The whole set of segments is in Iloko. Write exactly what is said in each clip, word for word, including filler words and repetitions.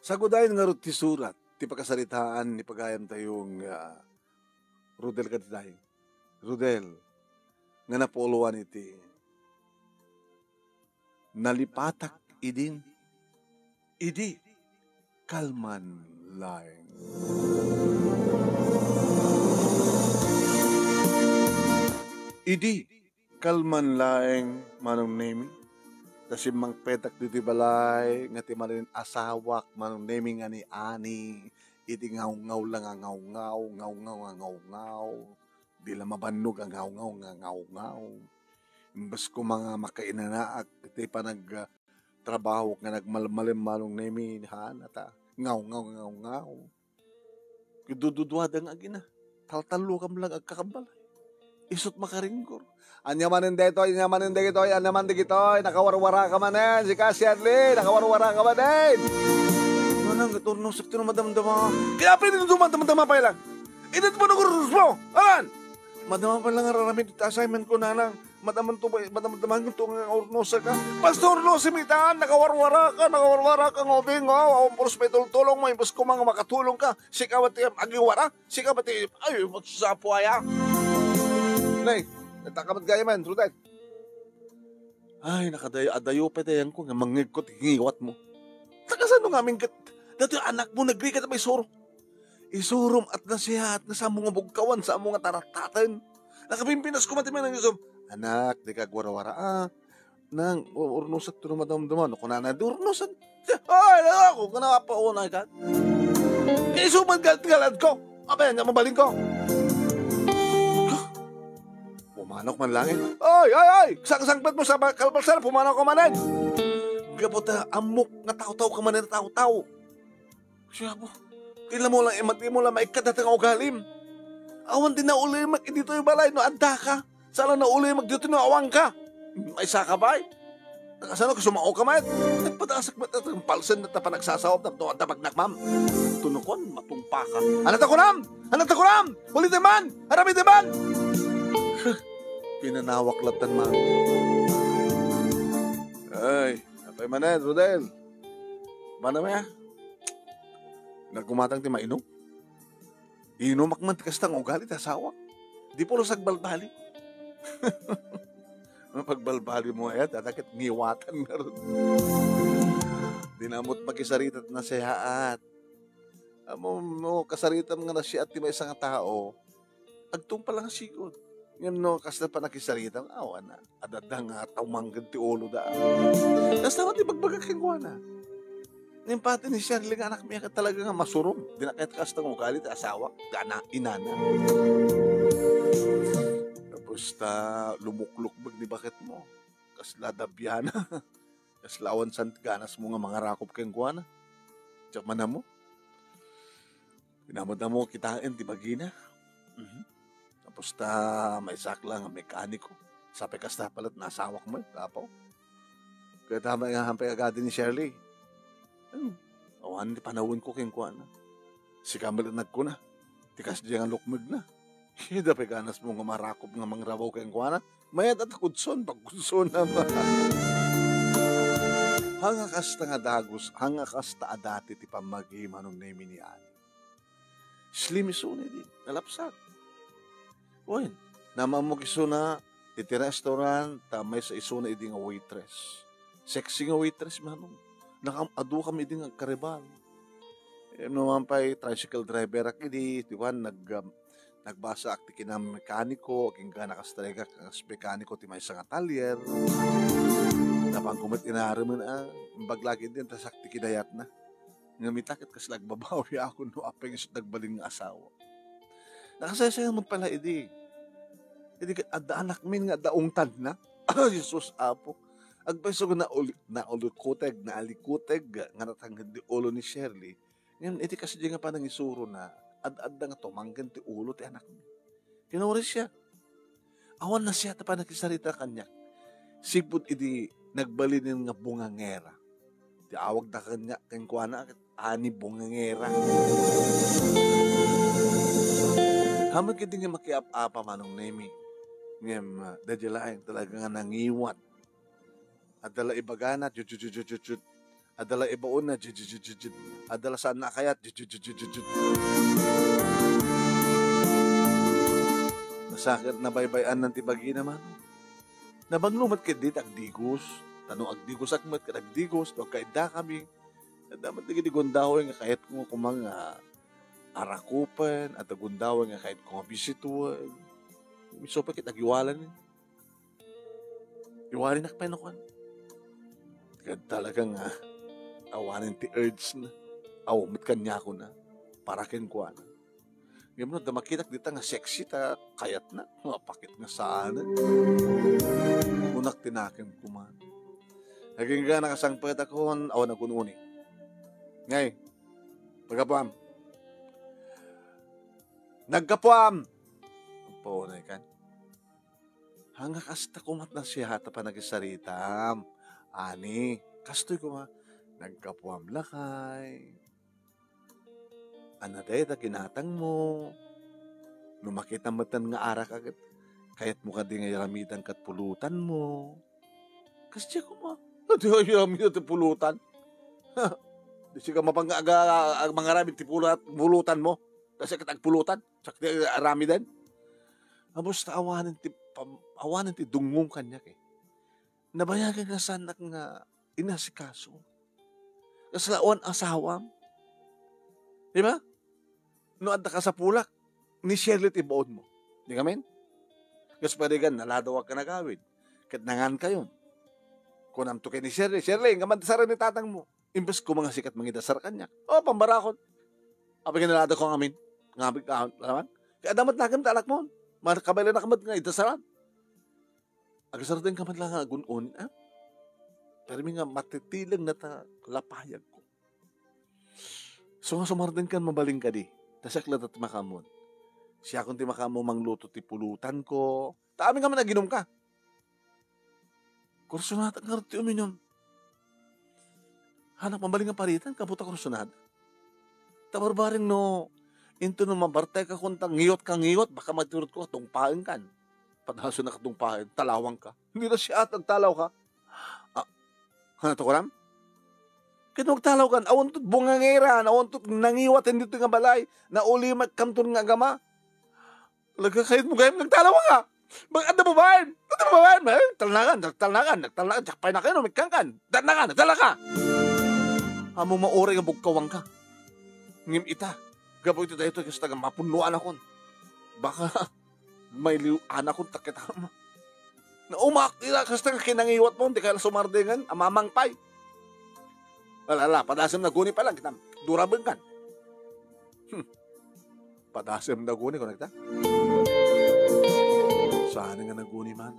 Sagudayen ngarud ti surat ti pakasaritaan ni pagayamtayo nga Rodel kaditay. Rodel, nga napuloan iti nalipatak idin, idi kalman laeng. Idi kalman laeng, Manong Nemi, ta simmangpetak ditoy balay nga ti malin-asawak, Manong Nemi, nga ni Ani, iti ngawngaw la nga ngawngaw, ngawngaw nga ngawngaw. Di la mabannog a ngawngaw nga ngawngaw. Imbes koma nga makainanaak iti panag, ah, trabahok nga nagmalmalem, Manong Nemi, haan, ata ngawngaw nga ngawngaw. Dududuada nga agina. Taltallokam lang agkakambalay. Isut' makaringgor. Ania manen daytoy, ania manen dagitoy, ania man dagitoy, nakawarwara ka manen, sika, Shirley, nakawarwara ka manen. Nanang, turnosek ti no madamdama. Kaya pwede no madamdama pay lang. Init mo nang urnos mo. Alan! Madama pay lang nga raramid iti assignment ko, nanang. Madamdama to ba, madamdama to nga urnosek ka. Basta urnosem itan, nakawarwara ka, nakawarwara ka, nga ubing, oh, awan pulos may tultulong mo, imbes koma nga makatulong ka. Sika ba ti agiwara? Sika ba ti, ay, magsasapo aya? Nay, nagtakamat gaya man, Rudan. Ay, nakadayo, adayo pay dayan ko nga mangngegko ti ngiwat mo. Ta kasano ngamin ket, datoy anak mo, nagrigat a maisuro. Isurom at nasihat nga samo nga bugkawan, samo nga tarataten. Nakapimpinas ko man ti manang isom. Anak, di ka agwarawara, ah. Nang, u-, urnosek ti no madamdama, no, kunana, di urnosek. Ay, ako, kana pa unay ka. Isuman ka, galad ko. Apay, nga mabalin ko. Pumanok man langit. Ay, ay, ay! Sangsangpet mo sa ba-, kalpalsar, pumanok ka manen. Gapu ta, ammok nga taw-taw ka manen, taw-taw. Siya po. Tila mo lang, imat mo lang, maikkat dati nga ugalim. Awan di naulimek, ditoy balay, no, adda ka. Sala naulimek, dito, no, awan ka. Ay, saka ba, eh? Nakasano ka, sumao ka, man? Nagpatasak, mat-, at ang palsen, at ang panagsasawap, at ang tabag nakmam. Tunukon, matumpa ka. Ano ta kunam? Ano ta kunam? Ulitin man! Aramitin man! Pinanawak latan man. Ay, apay manen, Rodel. Mana mo ya? Nagkumatang ti mainom? Inumak man ti kasta nga ugali ti asawak. Di pulos agbalbali. Mapagbalbali mo ayat, adakit ngiwatan nga ron. Dinamot makisarita ti nasiyaat. Amo, no, kasaritam nga nasiyaat ti maysa nga tao, agtungpal nga sigud. Ngem no, kasta pa nakisarita, awan na. Adda nga tumangted ti uloda. Kasta met ti bagbaga kenkuana. Ngem pati ni Shirley nga anakmi, ket talaga nga masurom. Di na ket kasta nga ugali ti asawa, ti ana-, inana. Tapos ta lumuklukbeg ni baketmo. Kasla dabiana. Kasla awan san ti ganasmo nga mangarakop kenkuana. Diak man ammo. Pinamutamo kitaen ti bagina. Mhm. Tapos ta, maysak lang nga mekaniko. Sapay kasta pala ti nasawak met, apo. Kaya tama nga hampay agadi ni Shirley. Hmm. Awan ti panawen ko kenkuana. Sika met nagkuna. Ti kasdiay nga lukmeg na. Ida pay ganasmo nga marakop nga mangrabaw kenkuana. Mayat at kudson, pagkudson na ba? Hanga kasta nga dagus, hanga kasta a dati ti pammagi, Manong Nemi, ni Ani. Slim isuna idi, nalapsat. Wen, namammok isuna iti restaurant, ta maysa isuna idi nga waitress. Sexy nga waitress, Manong. Nakam-, adu kami idi nga agkaribal. Em, no man pay, tricycle driver ak idi, di ba, nag-, um, nagbasaak ti kinamekaniko, agingga nakastrek ak kas mekaniko ti maysa nga talyer. Napan ko met inarumen, ah, imbag lagi din, tasak ti kidayatna. Ngem ita ket kasla agbabawi ako no apay nga isu ti nagbalin nga asawa. Nakasaysayan met pala idi. Idi ket adda anakmin nga adda ungtadna. Ah, Jesus, Apo. Agpayso nga nauli-, naulikuteg, naalikuteg nga natanged ti ulo ni Shirley. Ngem iti kasdi nga panangisurona, ad-adda nga tumangken ti ulo ti anakmi. Kinuri siya. Awan nasiat a panakisarita kaniak. Sigput idi nagbalinen nga bungangera. Ti awagda kaniak kenkuana ket Ani Bungangera. Amin ketdi nga makiap-apa, Manong Nemi. Ngem, ah, daydiay laeng talaga nga nangiwat. Adda la ibagana, jut, jut, jut, jut, jut, jut. Adda la ibaonna, jijijijijid. Adda la saanna a kayat, jijijijijid. Nasakit, nabaybay-annan ti bagina man. Nabanglo met ketdi ti agdigos. Ta no agdigosak met ket agdigos, no agkaiddakami, adda met dagiti gundaway nga kayatko koma nga arakupen, adda gundaway nga kayatko nga bisituen. Isu pay ket agiwalani. Iwalinak pay nakuan. Ket talaga nga awanen ti urge na. Aw, met kaniakona. Para kenkuana. Ngem no adda makitak dita nga sexy ta kayatna, mapakit nga saan. Kunak ti nakem koma. Agingga nakasangpetakon, awan agun-uni. Ngay, paggapuam. Naggapuam! Paunay kan. Haan nga kasta koma ti nasihat a panagisaritam. Ani, kastoy koma, naggapuam lakay. Ania dayta ginatangmo? No makitam metten nga arak a ket, kayatmo kadi nga iramidan ket pulutanmo. Kasdiay koma. Adi ay iramidan ti pulutan. Di sika mapang-, aga-, aga-, mangaramid ti pulat-, pulutanmo. Kasdiay ket agpulutan. Sakdi aramiden. Amusta awanen ti pam-, awanen ti dungngong kaniak, eh. Nabayagan nga saannak nga inasikaso. Kasla awan asawam. Di ba? No adda kasapulak, ni Shirley ti baonmo. Di ngamin? Kas parigan, naladaw ka nagawid. Ket nangan kayon. Kunam to kay ni Shirley, "Shirley, nga man ti sara ni tatang mo." Imbes ko mga sikat mangidasar kaniak. O, pambarakon. Apay nga naladaw ko ngamin. Nga abig ahon, laman. Kaya damat nakim ta anak mo. Makabaila na kamat nga idasaran. Agasarden ka man lang nga agun-un, ah? Pero mi nga matitileng na ta lapayag ko. So nga sumardeng kan mabalin kadi. Ta siak latta ti makaammuan. Siakon ti makaammo mangluto ti pulutan ko. Ta amin nga man aginum ka. Kursunada nga ti uminum. Hanak mabalin nga paritan, kabuta kursunada. Ta barbareng no, into no mabartay ka kunta, ngiwat ka ngiwat, baka maturot ko, katungpaen kan. Padaso na katungpaen, talawang ka. Hindi na siya at nagtalaw ka. Ah, ano to, kuram? Kaya magtalaw kan, awan to't bungangeran, awan to't nangiwat, hindi to nga balay, nauli magkamton nga agama. Talaga, kayat mo gayam nagtalaw ka. Bang adda babaen? Adda babaen? Eh, talnakan, nagtalnakan, nagtalnakan, jakpay na kayo, mikangkan. Talnakan, nagtalaka. Amo mauri nga bugkawang ka. Ngem ita, gapu iti daytoy kasta nga mapunnuan akon. Baka may liw-an akon takit ama. Naumak, ila, kasta nga kinangiwat mo, di ka la sumardengan, amamang pay. Ala, ala, padasem na guni pa lang, kitam, durabeng kan. Hmm. Padasem na guni, kunagta. Saan nga naguni man?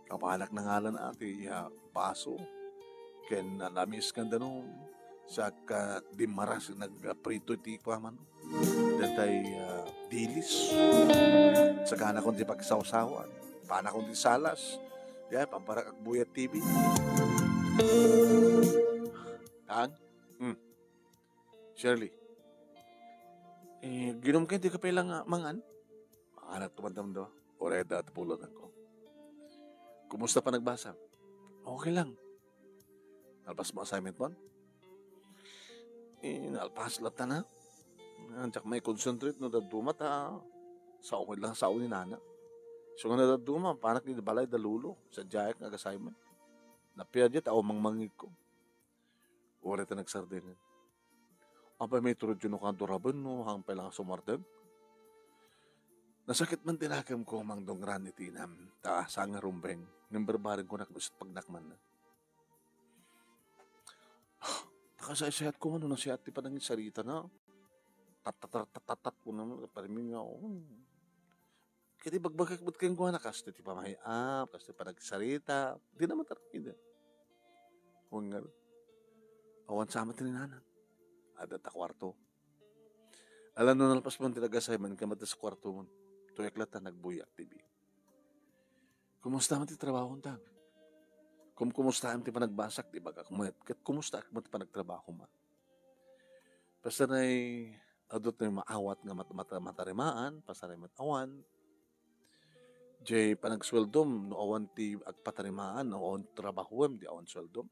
Kapanak na nga lan ati, ya, baso. Ken alamis kan danum. Sa ka dimaras nagprito ti kuaman. Datay, ah, dilis. Sakana kon ti pagsawsawan. Pana kon ti salas. Ya, pamparak agbuyat T V. Tang? Hmm. Shirley. Eh, ginum kayo, di ka pala nga mangan? Manganak tumantamdo. Uray da, tapulutan ko. Kumusta pa nagbasa? Okay lang. Nalpas mo assignment mo? Eh, nalpas latta na. Antiak may concentrate no dadduma ta sao met lang sao ni nana. So nga nadadduma, panak ni balay da lolo. Sa jayak nga assignment. Napia di ta umangmangig ko. Uray ta nagsardengen. Apay may turod yun no kaduraben no hangpay lang sumardeng? Nasakit man ti nakem ko mangdungran iti inam. Ta saan nga rumbeng. Ngem barbareng ko nakbus pagnakman na. Nakasaysayat ko man no nasiat ti panangin sarita na. Tatatatatat ko naman. Parimin nga, oh. Kaya bagbagak ba't kayong kuha na? Kasto ti pamay-, ah, kasto panagsarita. Di naman tarapida. Huwag nga. Awan sama ti ni nanang. Ada ta kwarto. Alam no nalpas mo ang tinagasay man, kamata sa kwarto mo. Tuyak lang ta nagbuya, T V. Kumusta man ti trabaho, tang? Kum-, kumusta ti panagbasak, di bagak met? Ket kumusta met panagtrabaho, ma? Basta nay, adut nay maawat nga mat-, mat-, matarimaan, pasaray met awan. Jay panagsweldom, no awan ti agpatarimaan, no awan trabahuem, di awan sweldom.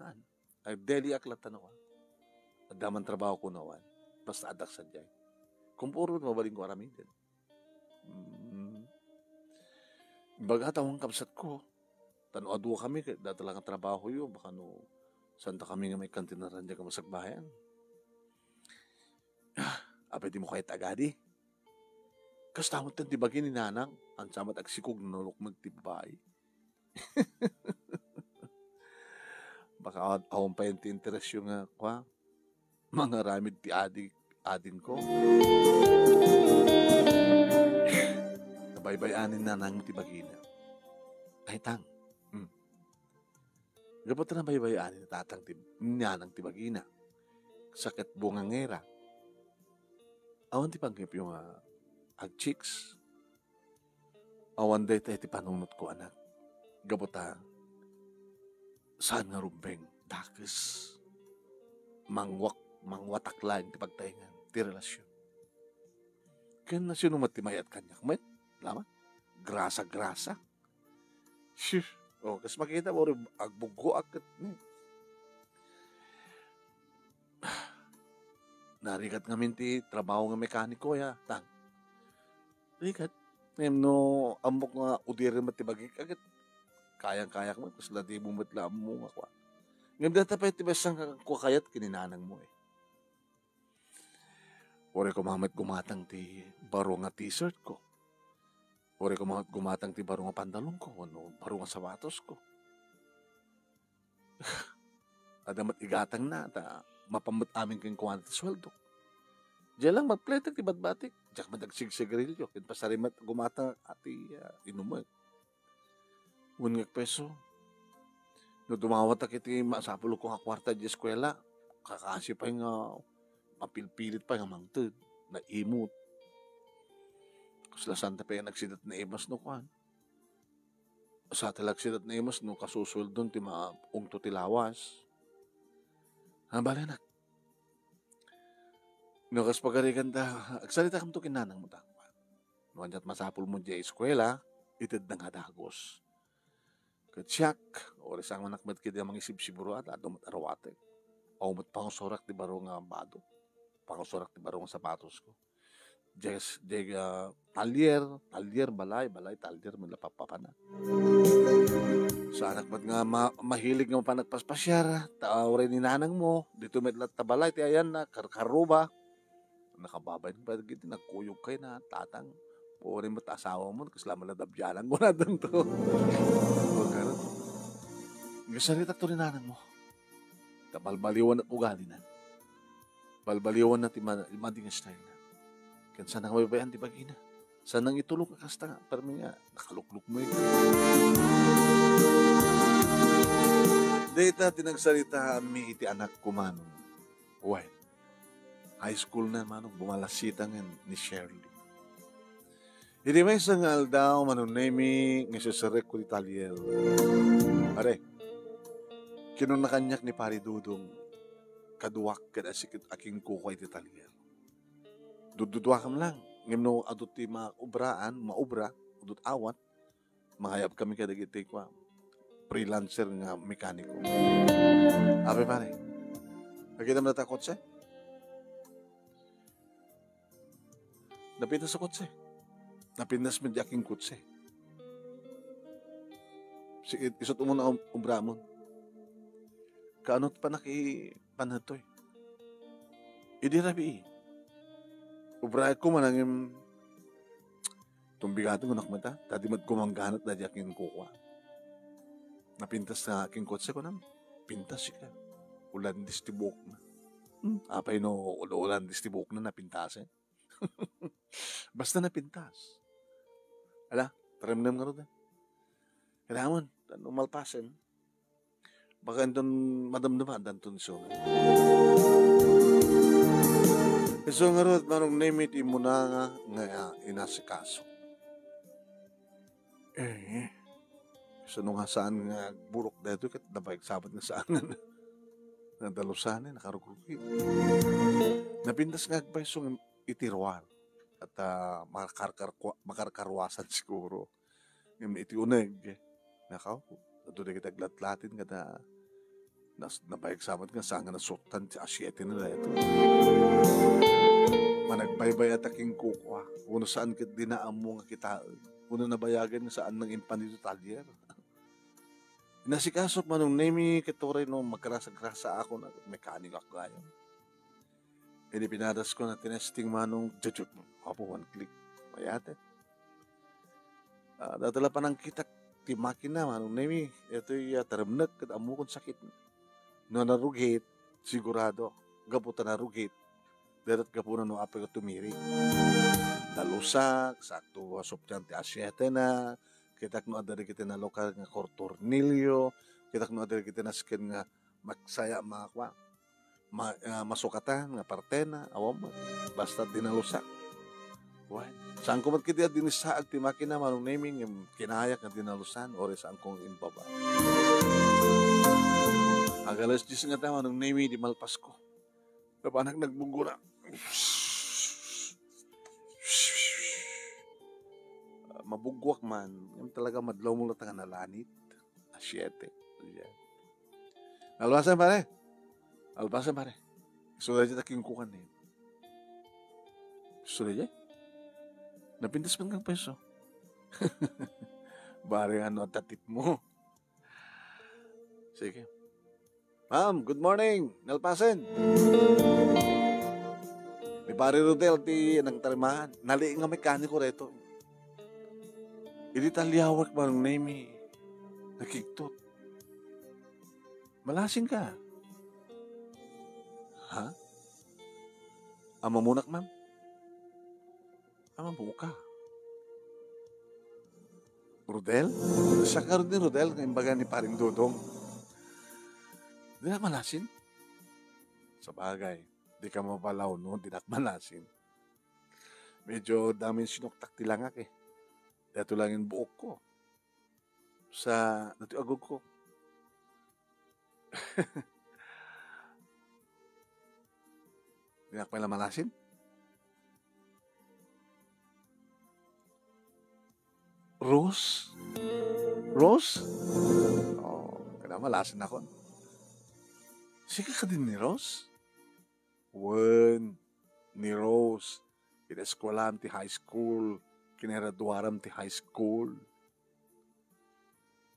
Haan. Nagdeliak latta no, ah. Adda man trabahoko no awan. Basta addak sadiay. Kumpuro, mabalinko aramiden. Mm. Imbagak ta awan kabsatko. Ta no adu kami, ket dayta la nga trabahoyo, baka no saanta kami nga maikantinaran diay nga masakbayan. Ah, apay dimo kayat agadi? Kasta met ti bagi ni Nanang, ania met agsikog no nalukmeg ti babai. Baka awan, awan pay ti interesyo nga, kua, mangaramid ti adi, adingko. Nabaybay-anen ni Nanang ti bagina. Ay, Tang. Hmm. Gapu ta nabaybay-anen ni Tatang ti, ni Nanang ti bagina. Sakit bungangera. Awan ti panggepyo nga agchicks. Awan dayta iti panunotko, anak. Gapu ta, saan nga rumbeng, dakes. Mangwak-, mangwatak laeng ti pagtaengan, ti relasyon. Ken no sino met ti mayat kaniak met, laman? Grasa-grasa. Shoo! O, kas makita mo, agbuggoak ket ni. Narigat ngamin ti trabaho nga mekaniko, ya, Tang. Rigat. Ngem no ammok nga udiren met ti bagik, aget kayang-kayak met, kasla dimo met la ammo nga kua. Ngem dayta pay ti maysa nga kua kayat ken ni Nanang mo, eh. Uray koma met gumatang ti baro nga t-shirt ko. Uray koma met gumatang ti baro nga pantalon ko, wenno baro nga sapatos ko. Adda met igatangna, ta mapan met amin kenkuana ti sueldo. Diay lang magpletek ti batbatik. Diak met agsigsigarilio, ken pasari met gumatang ti, ah, inumek. Wen nga peso. No dumawatak iti masapulko nga kuarta iti eskuela, kakasi pay nga mapilpilit pay nga mangted, naimut. Kasla santa pay nga nagsidat na imas no kuan. Sa ti nagsidat na imas no kasusueldon ti maungto ti lawas. Ah, bale, anak. No kas pagarigan ta, agsaritakamto ken nanangmo ta. No aniat masapulmo diay eskuela, itedna nga dagus. Ket siak, uray saan nga anak met ket mangisibsiburo, adu met a ruatek. Awan met pangusurak ti baro nga bado. Pangusurak ti baro nga sapatosko. Diay, diay, ah, talyer, talyer, balay, balay, talyer, met la pappapana. Saanak met nga ma-, mahilig nga mapan agpaspasiar, ta uray ni nanangmo, ditoy met latta balay ti ayanna, karkaruba. Nakababain pay dagiti nagkuyogkayo, Tatang. Uray met asawamon, kasla met la dabianan, kunadto. Pagkano? Nga saritakto ni nanangmo. Ta balbaliwan ti ugalina. Balbaliwanna ti ma-, madi nga style na. Ken saan nga mabaybay-an ti bagina. Saan nga itulok a kasta nga, permi nga, nakaluklukmo iti. Dayta ti nagsaritaanmi iti anakko, manong. Wen, high school na, manong, bumalasitangen ni Shirley. Iti maysa nga aldaw, Manong Nemy, nga iseserrekko ti talyer. Pare, kinuna kaniak ni Pare Dudong, kaduak ket asikit a kinkukua iti talyer. Dudduduakam lang, ngem no adu ti maobraan, maobra, udot awat, mangayab kami kadagiti kua, freelancer nga mekaniko. Apay, pare, nakitam data kotse? Napintas a kotse. Napintas met diay kinkotse. Sige, isut' umuna um-, obramon. Kaano ti panaki-, panhetoy? Idi rabii. Obraek koma ngem tumbigaten kunak met a, ta di met gumangganat daydi a kinkukua. Napintas a kinkotse, kunam, pintas ika. Ulandis ti buokna. Hmm, apay no ul-, ulandis ti buokna, napintasen? Basta napintas. Ala, taremnem ngarud, eh. Kailangan, no malpasen, baka inton madamdama, danton isu. Isu ngarud, Manong Nemy, ti immuna nga, nga, ah, inasikaso. Eh, isu no nga saan nga agburok daytoy, ket napaigsabat nga saan nga nadalusan, eh, nakarugrugit. Napintas nga agpayso iti ruar. At, ah, makarkarkua-, makarkaruasan siguro. Ngem iti uneg, nakaw, adu dagiti aglatlatin kada Nas-, nabayag sa met nga saan nga nasurtan ti asiete na dayto. Managbaybay-at a king kukua, wenno saan ket dina ammo nga kitaen, wenno nabayagen nga saan nang impan ditoy talyer. Inasikaso Manong Nemi ket uray no magrasa-grasa ako na mekaniko gayam. Idi pinadasko na tinesting Manong, jajut, apo, one click. Mayat, eh. Ah, dayta la panangkitak ti makina, Manong Nemi, itoy, ah, taremnek ket ammokon sakit. No narugit, sigurado, gapu ta narugit, dayta gapuna no apay tumirik. Nalusak, sakto, ah, soppian ti asiete na, kitak no adda dagiti nalukar nga kortornilyo, kitak no adda dagiti nasken nga maksaya, makua, ma-, ah, masukatan nga partena, awan man. Basta dinalusak. Wen, saanko met ketdi a dinisaag ti makina, Manong Nemi, ngem kinayak nga dinalusan, uray saanko nga imbaba. Agalas dies ngata, Manong Nemi, idi malpasko. Napanak nagbuggo na. Ah, mabuggoak man, ngem talaga madlawmo latta nga nalanit. A siete. Yan. Nalpasen, pare. Nalpasen, pare. Isu daydiay ta king kukuan ni. Isu daydiay? Napintas man kang peso. Pare, ano, adda tipmo? Sige. Ma'am, good morning. Nalpasen. Ni Pare Rodel ti nangtarimaan. Nali nga mekaniko reto. Idi taliawek, Manong Nemi, nakigtot. Malasin ka. Ha? Amamunak, ma'am? Amamu ka. Rodel? Siak ngarud ni Rodel nga imbaga ni Paring Dodong. Dinak malasin? Sabagay, di ka mabalaw no dinak malasin. Medyo dami sinuktak ti langak eh. Daytoy lang in buok ko. Sa, daytoy agog ko. Dinak pay la malasin? Rose? Rose? Oh, kada malasin ako. Sika kadin ni Rose? Wen, ni Rose, kinaeskuelam ti high school, kinaraduaram ti high school.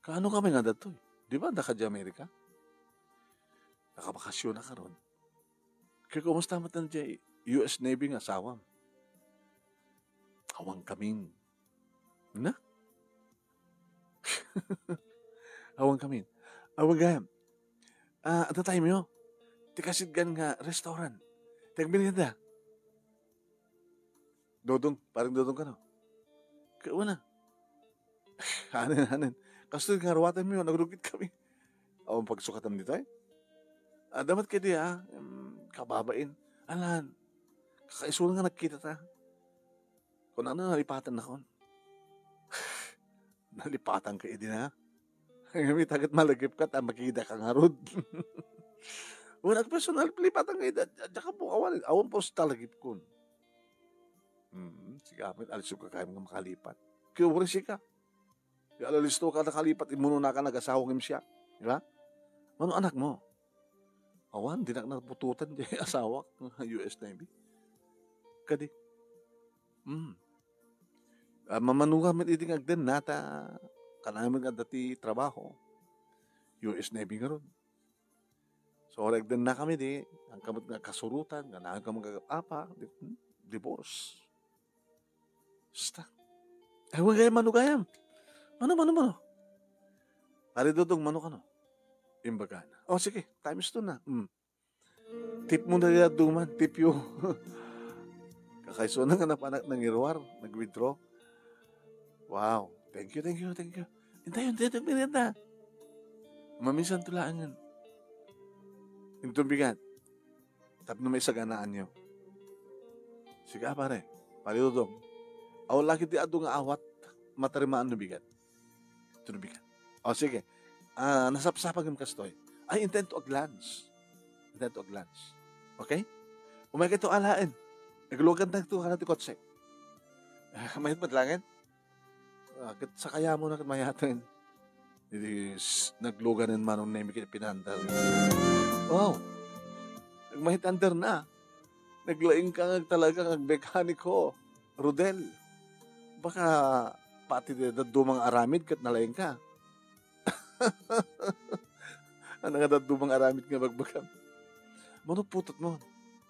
Kaano kami nga datoy? Di ba, daka di Amerika? Nakabakasyon na karon. Kaya kumusta met diay U S Navy nga asawam? Awan kamin. Na? Awan kamin. Awan gayam. Ah, adda tayo, ti kasidgan nga restaurant. Ti agmerienda. Dodong, Paring Dodong kano? Kawana. Hanen, hanen. Kastoy nga ruatan mi, nagrugit kami. Awan pagsukatan ditoy? Adda met kadi, ah, em, kababain. Alan, kakaisuna nga nagkita ta. Kunana, nalipatan nakon. Nalipatan ka idi na. Ngem ita ket malagipka ta makidaka ngarud. Wen, agpersonal, lipatan ka idi. Diak ammo, awan, awan pay sa talagipkon. Mm, sige, amin, alisog ka kayat nga makalipat. Kaya uri sika. Kaya alalisto ka nakalipat, immuno na ka nag-asawa ngem siak. Di ba? Mano anakmo? Awan, dinak naputotan diay asawak, U S Navy. Kadi. Mm. Ah, mamano ka met idi nga agdenna ta kanayon met nga adda ti trabaho. U S Navy ngarud. So, uray agdenna kami di, ang kamot nga kasurutan, nga naan kami nga apa, di, hmm, divorce. Basta. Ay, wa gayam, mano gayam? Mano, mano, mano? Pare Dodong, mano kano? Imbagana. Oh, sige, times two na. Mm. Tip mo na diay dadduma, tip you. Kakaisuna nga napanak nangiruar, nag-withdraw. Wow. Thank you, thank you, thank you. Intayo, intayo, intayo, merienda. Maminsan to laangen. Inton bigat. Tapno maisaganaanyo. Sige, ah, pare. Pare Dodong. Awan lagi ti adu nga awat, matarimaan no bigat. Ito no bigat. O, sige. Ah, nasapsapagem kastoy. Ay, intento a glance. Intento a glance. Okay? Umay kayo alaen. Naglugan na ito, kana ti kotse. Ah, mayat madlangen? Ah, ket sakayam na ket mayaten. Idi s-, nagluganen manong Nemi ket pinaandar. Wow! Nagmahit-andar na. Naglaing ka nga talaga nga agmekaniko, Rodel. Baka pati dadduma nga aramid ket nalaing ka. Ano nga dadduma nga aramid nga bagbagam? Mano putotmo?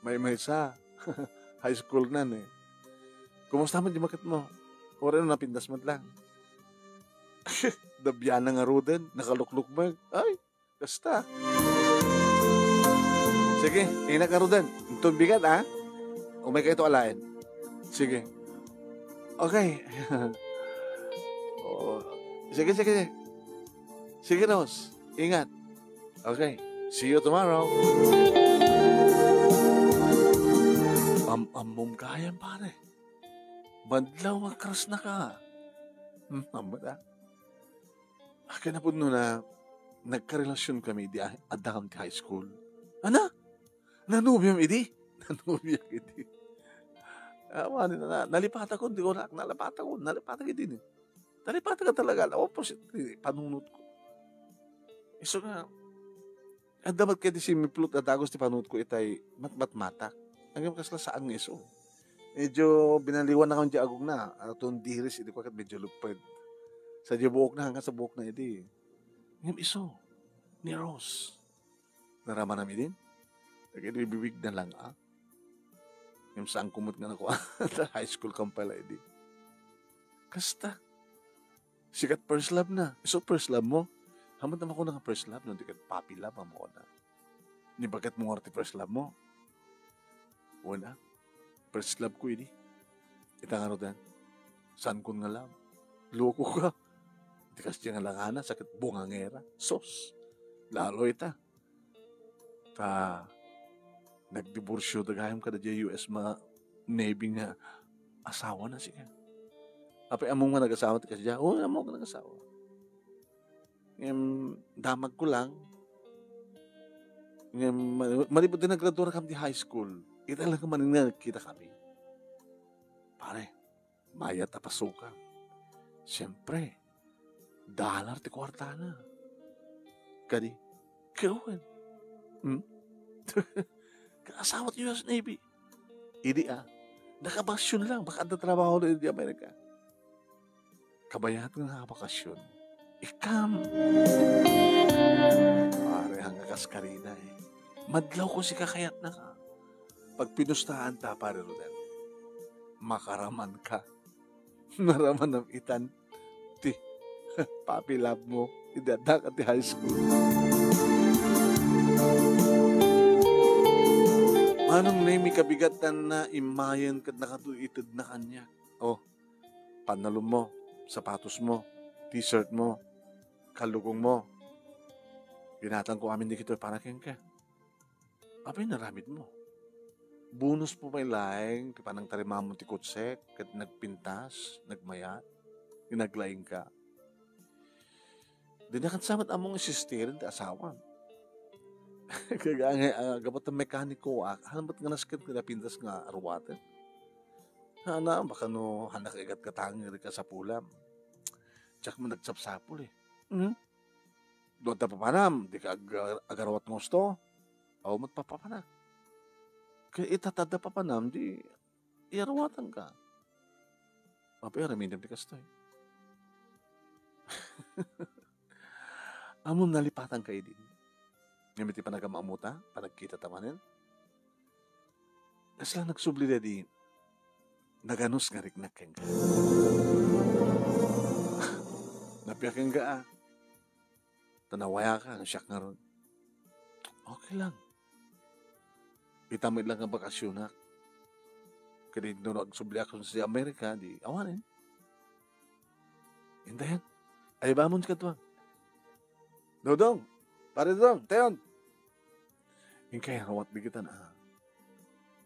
Maymaysa. High school na, ne. Kumusta man di maket mo? Uray no napintas met lang. Dabiana nga ruden, nakaluklukmeg. Ay, kasta. Sige, inak nga ruden. Inton bigat, ha? Umay kayo to alaen. Sige. Okay. Oo. Sige, sige, sige. Sige, Rose. Ingat. Okay. See you tomorrow. Am-ammom kayan, pare. Madlaw nga crush na ka. Hmm, ammot, ah. Akin na pud no na nagkarelasyon kami di a-, adda kam ti high school. Ana? Nanubiam idi? Nanubiak idi. Awan, na, nalipatak ko, di ko na, nalipatak ko, nalipatak idi ni. Nalipatak ka talaga, awan po si, panunot ko. Isu nga, adda met kadi si Miplot a dagos ti panunot ko itay matmatmatak. Ang kasla saan nga isu. Medyo binaliwan na kami di agong na, aton diris, idi ko kat medyo lupad. Sa di buok na, hanggang sa buok na idi. Ngem isu, ni Rose. Naramanam idin? Dagiti bibig na lang, ah. Ngem saan kumot nga nakuha. High school kam pala idi. Kasta. Sikat first love na. So, first love mo? Hamat naman ko na nga first love, no? Di kat puppy love, amo ko na. Ni bakit mo nga ti first love mo? Wala. First love ko idi. Ita nga rudan. Saan kun nga love? Loko ka. Di kas nga langana, sakit bungangera. Sos. Lalo ita. Ta, nagdiborsyo da gayam kada diay U S mga Navy nga asawa na siya. Apay, ammo nga nag-asawa ti kasdiay? Oo, ammo nga nag-asawa. Ngem, damag ko lang. Ngem, ma-, manipud ti nagradua kami ti high school, ita lang man nga nagkita kami. Pare, mayat a pasukan. Siyempre, dollar ti kuartana. Kadi, kawan. Hmm? Asawa ti U S Navy. Idi, ah, nakabakasyon lang, baka adda trabaho na idi Amerika. Kabayat nga nakabakasyon. Ikam. Pare, hangga kas karina, eh. Madlaw ko si kakayat na ka. Pag pinustaan ta, pare Rodel, makaraman ka. Naraman ng itan. Ti, papi love mo. Idada ka ti high school. Manong Nemi, kabigatan na imayen ket nakatuited na kaniak. Oh, pantalon mo, sapatos mo, t-shirt mo, kalugong mo. Ginatan ko amin di kito para kenka. Apay naramid mo? Bonus mo pay laeng ti panangtarimamon ti kutsek ket nagpintas, nagmayat, naglaing ka. Di na ket sa met ammong insistiren ti asawam. Kagangay, ah, gapu ta mekaniko ak, halambat nga nasken ti napintas nga aruaten. Hana, baka no, hana ka igat katangir ka sa pulam. Diak man nagsapsapul, eh. Hmm? Doon ta papanam, di ka ag-, agaruat nga usto. Aw, met papapanak. Kaya itatada papanam, di, iaruatan ka. Mapiaramidem ti kastoy. Ammom nalipatan ka idi. Ngem iti panagam-ammota, panagkita ta manen. Kasla nagsubli daydi, naganus nga riknak kenka. Napia kenka, ah. Ta nawayaka, siak ngarud. Okay lang. Ita met lang nga bakasyonak. Kadi no agsubliak sa Amerika, di awanen. Indayan. Ay, bamon kadua. Dodong. Pare Dodong, tayon. Inkay aruat di kita na.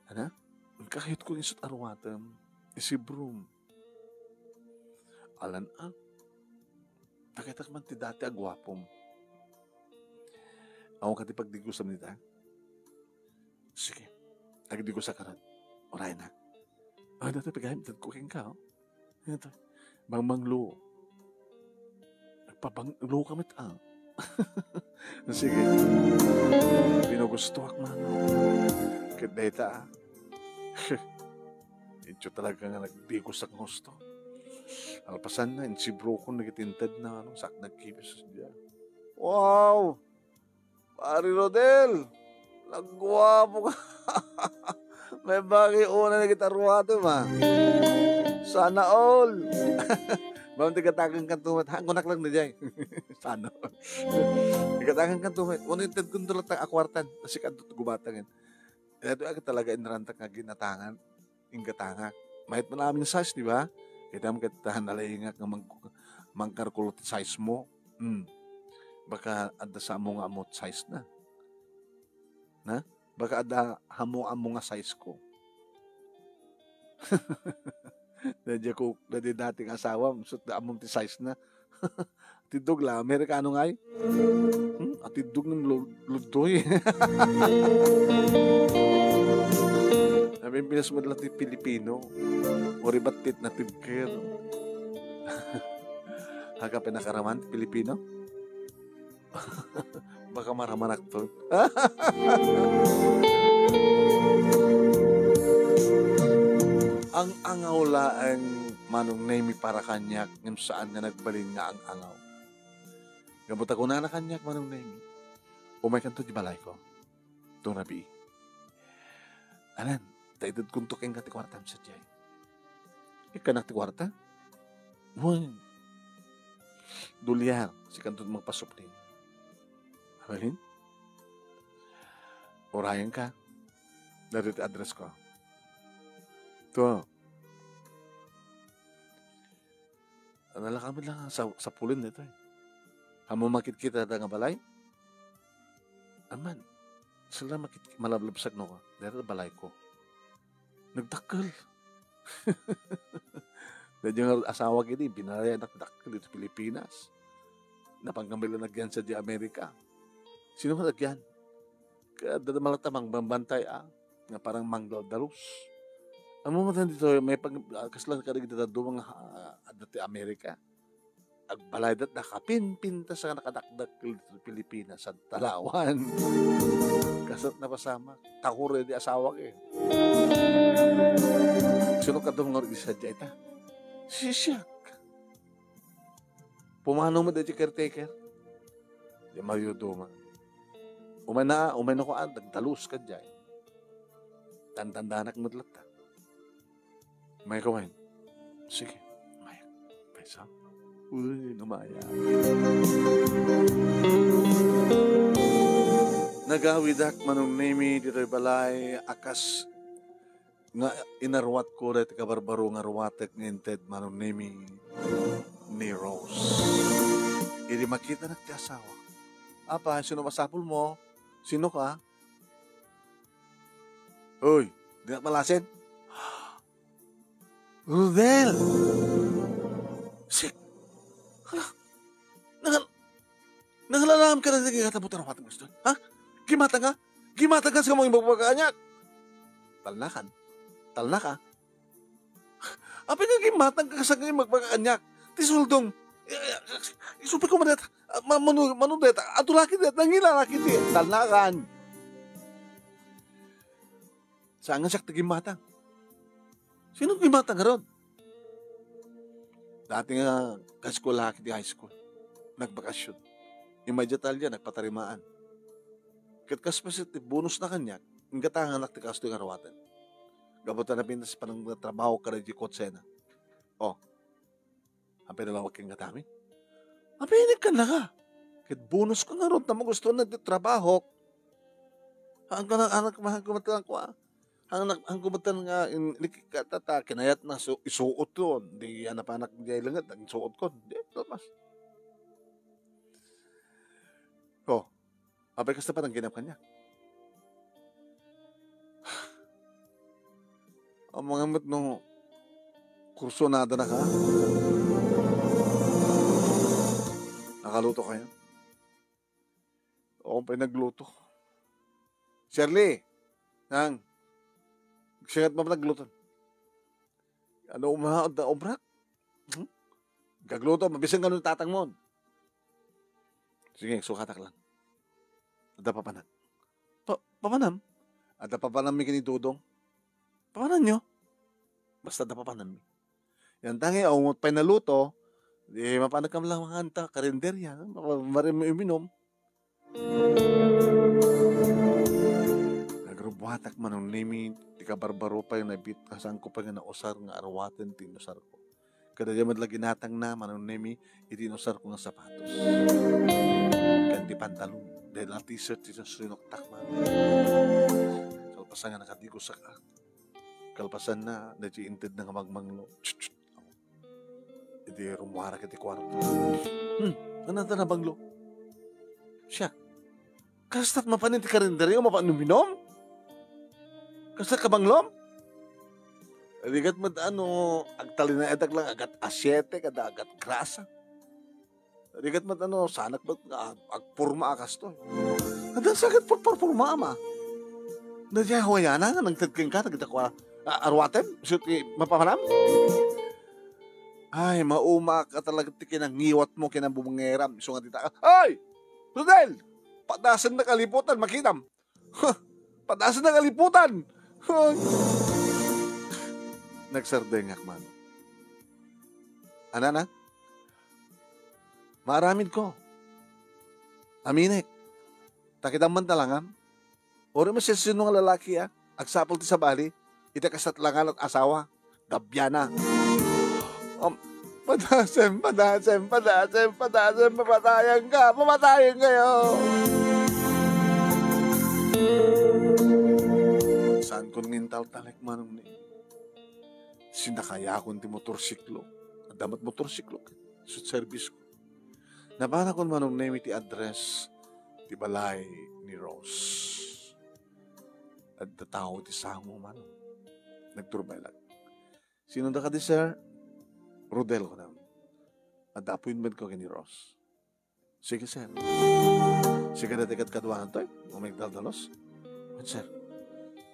Ana? Inkayot ko insut aruatem. Isibrum. Alan a. Takitak man ti dati a guapom. Awan ka ti pagdigusam nita? Sige. Agdigusak ka ran. Uray na. Ah, dati pagayam, itad ko kenka, oh. Ito. Mangmanglo. Pabang-, iloka met, ah. Sige. Pinugustoak man. Ket dayta, ah. Incho talaga nga nagdigos ak nga husto. Alpasanna, insibrokon dagiti intedna, ano, sak nagkibis dia. Wow! Pare Rodel, nagguapo ka. May bagay una na kita ruwate, ma. Sana all. Bang ti gatagan kanto met. Ha, kunak lang na jay. Sana all. Gatagan kanto met. Wano inted kun dula ta akwartan. Kasi kanto gubatangan. Ito talaga inrantak nga ginatangan. Inggatangak. Mayat man amin size, di ba? Kita mo kita nalaingak nga mang-, mangkarkulo ti size mo. Hmm. Baka adda sa amo nga amot size na. Na? Baka adda hamo-amo nga size ko. Nadya ko, nadya dati nga asawa, sut da amom ti size na. Tiddog la, Amerikano ngay? Hmm? Atiddog ng lu-, ludoy. Napimpinas mo lang ti Pilipino. Uri batit na tibker. Haka pinakaraman ti Pilipino? Baka maramanak to. Ang angaw laeng Manong Nemi para kaniak, ngem saan nga nagbalin nga ang angaw. Gapu ta kunana kaniak, Manong Nemi, umaykanto ti balayko. Tong rabii. Anan, ta itedkonto kenka ti kuartam sadiay. Ikkanak ti kuarta? Wen. Dolyar, sikanto ti magpasupli. Abalin? Urayenka. Daytoy ti address ko. To. Nalaka met lang sa, sapulem daytoy. Ammom makitkita dayta nga balay? Amman, saan la makit-, malablabsag no, dayta balay ko. Nagdakkel. Dayta nga asawa idi, binalayan nagdakkel dito Pilipinas. Napan kami lang nagyan sa di Amerika. Sino nga nagyan? Kaya dada malata mangbambantay, ah, nga parang mangdaldalus. Ammom met daytoy, may pag-, ah, kasla kadagiti dadduma nga, ah, adda ti Amerika. Agbalaydatda, kapinpintas nga nakadakdakkel dito Pilipinas, sa Talawan. Kasat napasamak. Takor di asawak, eh. Sino kadto nga uri di sadya ita? Sisiak. Pumanaw met daytoy caretaker. Di maryodoma. Umay na, umay na ko, ah, nagdalus ka jay. Tantandanak met latta. Umay ka wen. Sige, umay. Pesa. Uy, namaya. Nagawidak, Manong Nemi, ditoy balay, a kas nga inaruat ko daytoy kabarbaro nga ruatek nga inted Manong Nemi ni Rose. Idi makitanak ti asawa. Apay, sino masapul mo? Sino ka? Hoy, dinak malasin? Rodel! Sik! Hala, nangal-, nangalalam ka na dagiti katabot a ruatek nga iston? Ha? Gimatang ka? Gimatang ka sa kamong imbagbaga kaniak? Talnakan. Talnaka. Apay nga gimatang ka sa kamong imbagbaga kaniak? Ti sueldom. Eh, eh, isupi ko man dayta. Ah, ma-, manu-, manu dayta. Ato laki dayta. Nangila laki ti talnakan. Saan nga siak ti gimatang? Sino gimatang ngarud? Dati nga kaeskuelak iti high school. Nagbakasyon. Immediately, nagpatarimaan. Ket kas paset ti bonus na kaniak, inggatanganak ti kastoy nga ruaten. Gapu ta napintas panagtrabaho kada di kotsena. Oh. Apay nalawag ken gatami? Apay inikkan na ka? Ket bonus ko ngarud, ta magustuhan na ti trabahok. Haan ko na, anak, mahal ko matang ko, ah. Ang nak-, ang kumatan nga in-, inikkat ta, kinayat na su-, isuot ko. Di yan napanak di ay langat, ang suot ko. Di, tapos. Oh, apay kasta pa nang ginap kanya. Ang mga met no, kurso nada na ka. Nakaluto kayo? Ako pa'y nagluto. Shirley, nang, siya nga nagluto. Ano, umahaon ta obrak? Hmm? Gagluto, mabisan nga nung tatang mo. Sige, sukatak lang. Adda papanak. Pa-, papanam? Adda papanammi ken ni Dodong. Papananyo? Basta adda papanammi. Yan tangi, awan pay naluto, di mapanagkam lang mga anta, karinderya, no? Mapa-, mari-, uminom. Nagrubuatak, Manong Nemi, ti kabarbaro pay nga nabit-, a saanko pay nga nausar nga arwaten ti inusarko. Kadaydiay met la ginatangna, Manong Nemi, iti inusarko nga sapatos. Ken ti pantalon, dayta la t-shirt ti sinuktak, Manong Nemi. Kalpasan nga nakadigosak, kalpasanna, daydiay intedna nga mangmanglo. Idi rumuarak iti kuarto. Hmm, ania ta nabanglo? Siak, kasta't mapan iti karinderya, mapan uminom? Kasta't kabanglom? Rigat met ano, agtalinaedak lang agat asiete, kada agat grasa. Rigat met ano, saanak met nga ag-, agporma a kastoy. Adda sa ket pagparporma, ama. Daydiay a huwayana nga nangted kenka, dagita kua, a-, arwatem, isu ti mapapanam? Ay, maumaak a talaga ti kinangiwatmo, kinabubungeram, isu nga dita. Ay! Rodel! Padasen na kaliputan, makitam. Huh! Padasen na kaliputan! Huh! Nagsardengak, Manong. Ania, ania? Maaramidko. Aminek. Ta kitam man talangam. Uray met siasino nga lalaki, a, agsapul ti sabali, iti kasatlangan a asawa, gabiana. Um, padasem, padasem, padasem, padasem, pamatayan ka, pamatayan kayo. Saankon nga intaltalek, Manong Nemi. Sinakayakon ti motorsiklo. Adda met motorsiklo, ket isu ti serbisko. Nabanakon, Manong Nemi, ti address ti balay ni Rose. Adda tao ti sango, Manong. Nagturbaylak. Sinoda kadi, sir? Rodel, kunam. Adda appointmentko ken ni Rose. Sige, sir. Sika dayta kadkaduanan toy, no mangdaldalos? Wen, sir.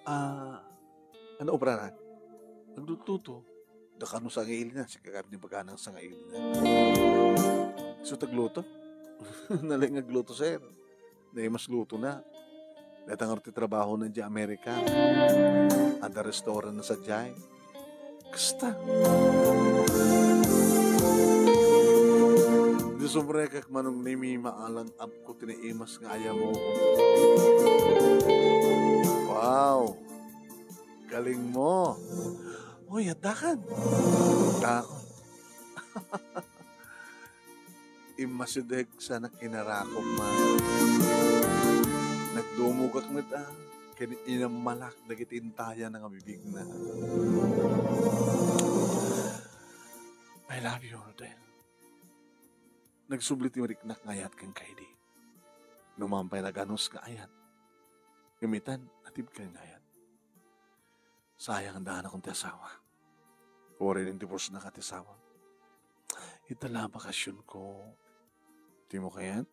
Ah, ania obrana? Naglutluto. Dakano sangailina, sika kami ni baganang sangailina. Isu ti agluto? Nalaing nga agluto, sir. Naimas lutona. Dayta ngarud ti trabahona idiay Amerika. Adda restaurantna sadiay. Kasta. Idi sumrekak, Manong Nemi, maalang-apko ti naimas nga ayamo. Wow! Galing mo! Uy, addakan! Addakan. Immasideg sana kinarakop man. Nagdumogak met a, ken inammalak dagiti intayan nga bibigna. I love you, Rodel. Nagsubli ti riknak nga ayat kenka idi. Numan pay naganus nga ayat. Ngem itan, natibken nga ayat. Sayang, addanakon ti asawa. Uray nen divorce na ka ti asawa. Ita la bakasionko. Dimo kayat?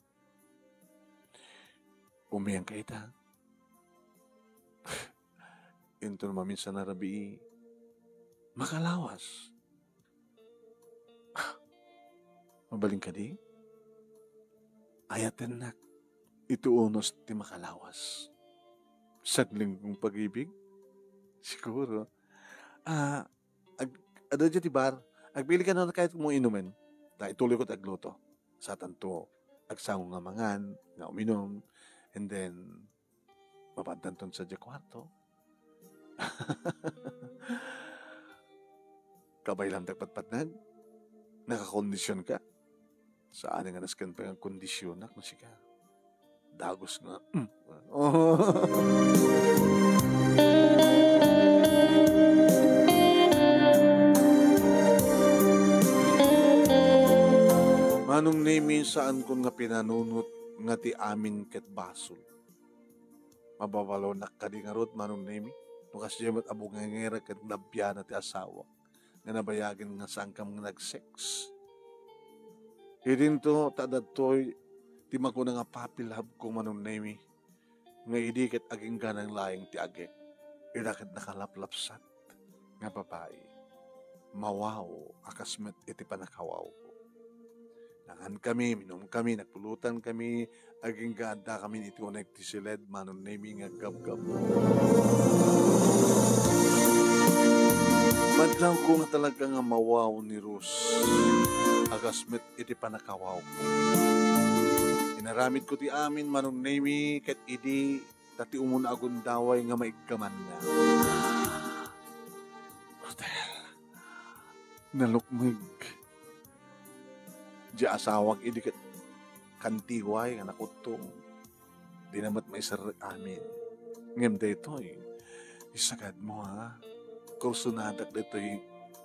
Umian ka ita. Inton maminsan a rabii, makalawas. Mabalin kadi? Ayatennak iti unos ti makalawas. Saglinggong pag-ibig? Siguro. Ah, ag-, adda diay ti bar. Agpili ka no ania kayatmo inumen. Ta ituloyko ti agluto. Satanto, agsango nga mangan, nga uminom, and then, mapaddanton sadiay kuarto. Kabaylam ti agpadpadnag? Nakakondisionka? Saan nga nasken pay nga kondisionak no sika? Dagus nga, mm. Manong Nemi, saankon nga pinanunot nga ti amin ket basol. Mababalonak kadi ngarud, Manong Nemi, no kasdiay met a bungenger ket nabiana ti asawa nga nabayagen nga saankam nga nag-sex? Idinto ta adda daytoy ti makuna nga puppy love ko, Manong Nemi, nga idi ket agingga nang laeng ti agek, ida ket nakalaplapsat nga babai, mawaw a kas met iti pannakawawko. Nangankami, minumkami, nagpulutan kami, agingga adda kami iti uneg ti siled, Manong Nemi, nga agkabkab. Madlawko nga talaga nga mawaw ni Rose. Agas met iti panakawaw. Inaramidko ti amin, Manong Nemi, ket idi ta ti umuna a gundaway nga maiggamanna. Rodel, nalukmeg diay asawak idi ket kantiway nga nakuttong. Dina met maiserrek amin. Ngem daytoy, isagadmo, ha? Kursonadak daytoy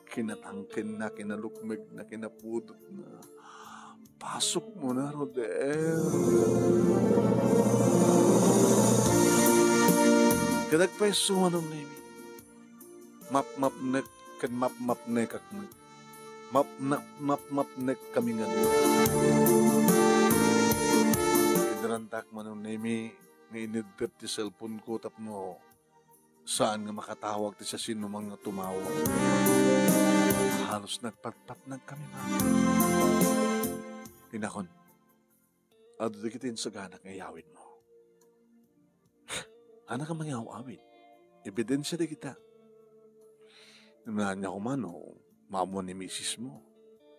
kinatangkenna, kinalukmegna, kinapudotna. Pasukmona, Rodel. Ket agpayso, Manong Nemi. Mapmapnek ken mapmapnekak met. Mapnak-, mapmapnek kami nga dua. Inrantak, Manong Nemi, nga ineddep ti cellphone ko tapno saan nga makatawag ti siasinoman nga tumawag. Halos nagpatpatnag kami, Manong. Inakon, adu dagiti insaganak nga iyawidmo. Anak a mangiaw-awid. Ebidensia dagita. Naanya ko man no, maammo ni misismo.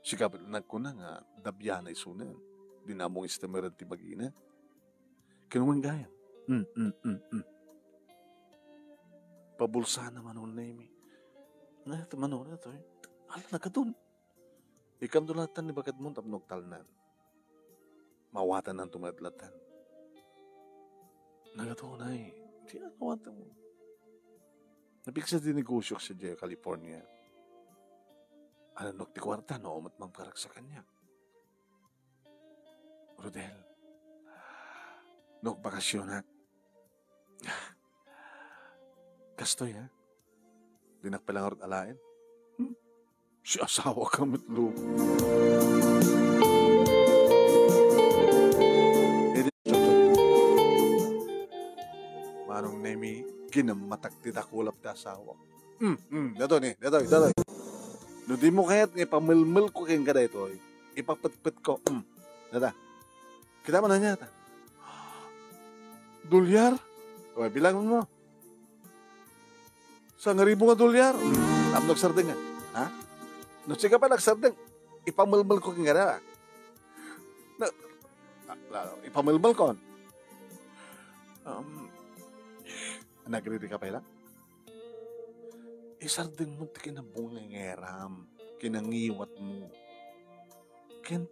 Sika met nagkuna nga dabiana isuna. Dina ammo nga istemeren ti bagina. Kinumeng gayam. Mm, mm, mm, mm. Pabulsana, Manong Nemi. Nga, ito, Manong, ito, eh. Ala, nagadun. Ikanto latan ni baketmo tapno agtalnan. Mawatananto met latan. Nagatunay. Di na mawatanmo. Napigsa ti negosyo sadiay California. Ananok ti kuarta no, met mangkaragsak kaniak. Rodel, no, bakasionak. Kastoy, ha? Dinak pay la ngarud alaen. Hmm? Si asawa ka met, lo. Edi, Manong Nemi, ginammatak ti dakulap ti asawa. Hmm, hmm, datoy ni, datoy, datoy. No dimo kayat nga ipamelmel ko kenka daytoy, ipapetpet ko. Hmm, data. Kita man niya, ta. Dolyar? O, bilangan mo. Sangaribu nga dolyar? Hmm, tapno agsardeng, ha? No sika pay agsardeng, ipamelmel ko kenka dayta. Na, la, la, ipamelmel ko. Um, nagriri ka pay la? Isardeng mo ti kinabungangeram, kinangiwat mo. Ken,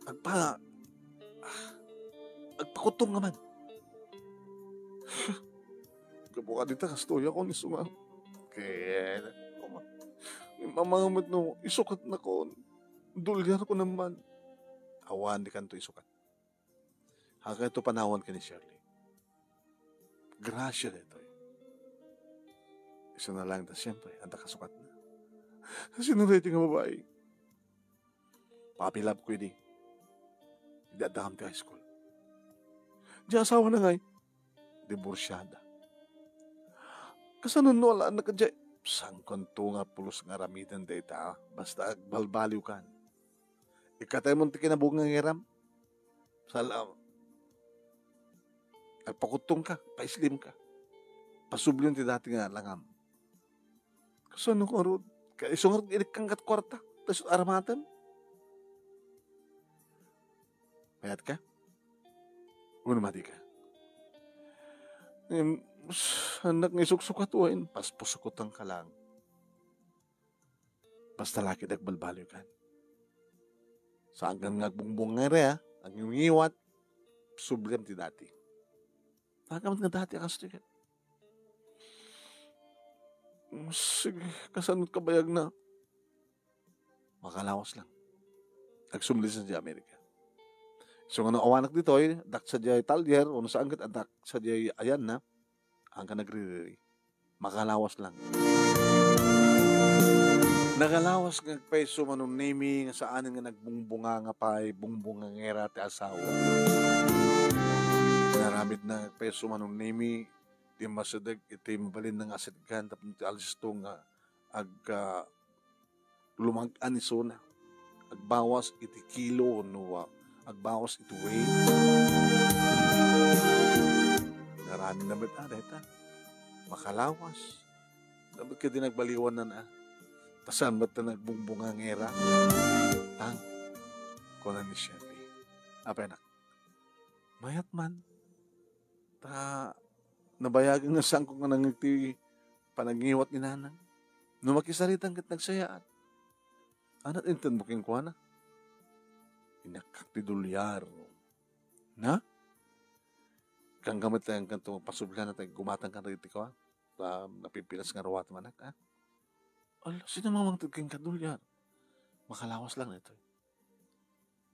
agpa-, agpakutong nga man. Gapu kadita, kastoy ako ni sunga. Ken, mama, mama, no, isukat na ko. Dolyar ko naman. Awan, di kanto isukat. Haga ito panawan ken ni Shirley. Grasia daytoy. Isu na lang ta, siyempre, adda kasukatna. Sino daytoy nga babai? Papi love ko idi. Idi addakam ti high school. Di asawa na ngay. Diborsiada. Kasano no alaanna ka diay? Sangkonto nga pulos nga aramiden dayta. Basta agbalbaliw kan. Ikataymon ti kinabungangeram. Sala-, agpakutong ka, paislim ka. Pasublion ti dati nga langam. Kasano ngarud? Kay isu ngarud inikkan kat kuarta. Ta isu aramatem. Mayat ka? Uno madi ka. Em, s-, anak nga isuksukat wen, paspusukutan ka lang. Basta laki dagbalbaliw kan. Saan kan nga agbungbungere, ha? Agngiwat, sublem ti dati. Saan ka met nga dati, a kastoy ket. Mm, sige, kasano kabayag na? Makalawas lang. Agsumli sa di Amerika. So, nga no awanak ditoy, addak sa di talyer, o no saan ket addak sa di ayan na, ang ka nagririri. Makalawas lang. Nakalawas nga agpayso Manong Nemi nga saanen nga nagbungbunga nga pay bungbungangera ti asawa. Naramid na agpayso Manong Nemi ti masideg iti mabalin nga asidgan tapno ti alisto nga ag-, ah, lumag-an isuna. agbawas iti kilo no, ah, agbawas iti weight. Ngarani na met, ah, dayta. Makalawas. Dapat ka din nagbaliwan na na. Tasan ba't na nagbungbunga nga era? Tang, kuna ni Shirley. Apay anak, mayat man. Ta, nabayagan nga sangko nga nangiti panagniwat ni nanang. No makisaritan ket nagsayaat. Anat inted mo kenkuana? Inakkak ti dolyar. Na? Kanggamet lang kanto pasublan na tayo gumatang ka na dito ka. Ta, napipilas nga ruwat manak, ah. Ala, sino mang mangted kenka dolyar? Makalawas lang ito.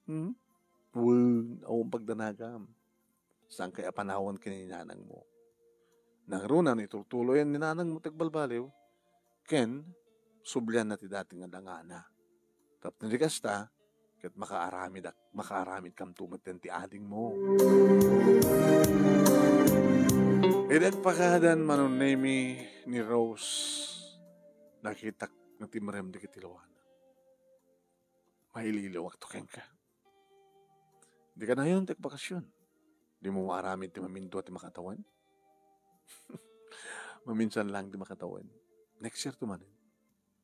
Hmm? Wen, awan pagdanagam. Saan kay apanawan ken ni nanang mo? Nangruna ni tultuloyan ni nanang mo tagbalbaliw, ken sublian na ti dati nga dangana. Tapno di kasta, ket makaaramid ak-, makaaramid kamto met ti ading mo. Idi agpakadan manunemi ni Rose, nakitak nga timrem dagiti luana. Maililiwak to kenka. Di ka nayon ti bakasyon. Di mo maaramid ti mamindua ti makatawen? Maminsan lang ti makatawen. Next year to manen.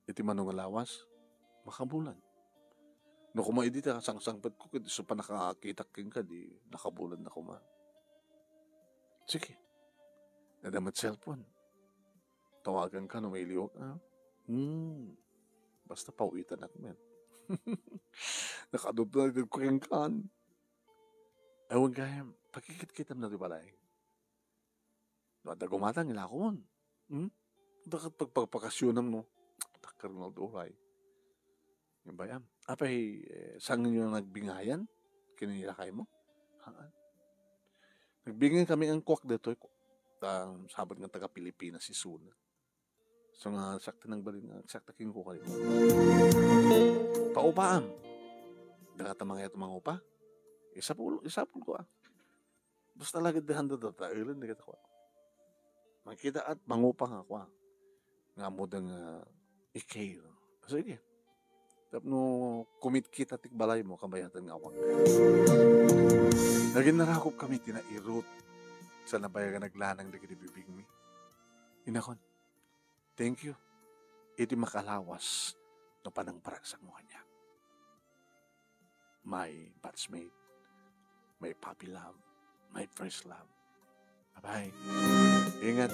Iti mano nga lawas, makabulan. No kuma idi ta sangsangpet ko, ket isu pa nakakitak kenka, di nakabulan na kuma. Sige. Nadamot cellphone. Tawagan ka no mailiwak, ah. Hmm. Basta pawitan ak met. Nakadudna iti kuwengkan. Ewan gayam, pakikitkitam na ti balay. No, adda gumatang, ilakon. Hmm? Dakat pagpagpakasyonam, no? Takar nga uray. Yung bayam. Apay, eh, saan nyo nagbingayan? Kinilakay mo? Haan. Nagbingay kami ang kuwak detoy. Ta, sabot nga taga Pilipinas isuna. So nga, sakta nang balin nga, sakta king ko kayo. Paupaam. Dakat ang mga ito mangupa. Isapul, isapul ko, ah. Basta lagi di handa da, ta, ilan di kita kwa. Makita at mangupa nga kwa. Nga mo da nga i-care. Sige. Tapno kumit kita ti balay mo, kabayatan nga awang. Naging narakop kami ti nairot sa nabayagan naglanang dagiti bibig mi. Inakon, "Thank you. Iti makalawas no panangparagsak mo kaniak." My batchmate, my puppy love, my first love. Bye-bye. Ingat.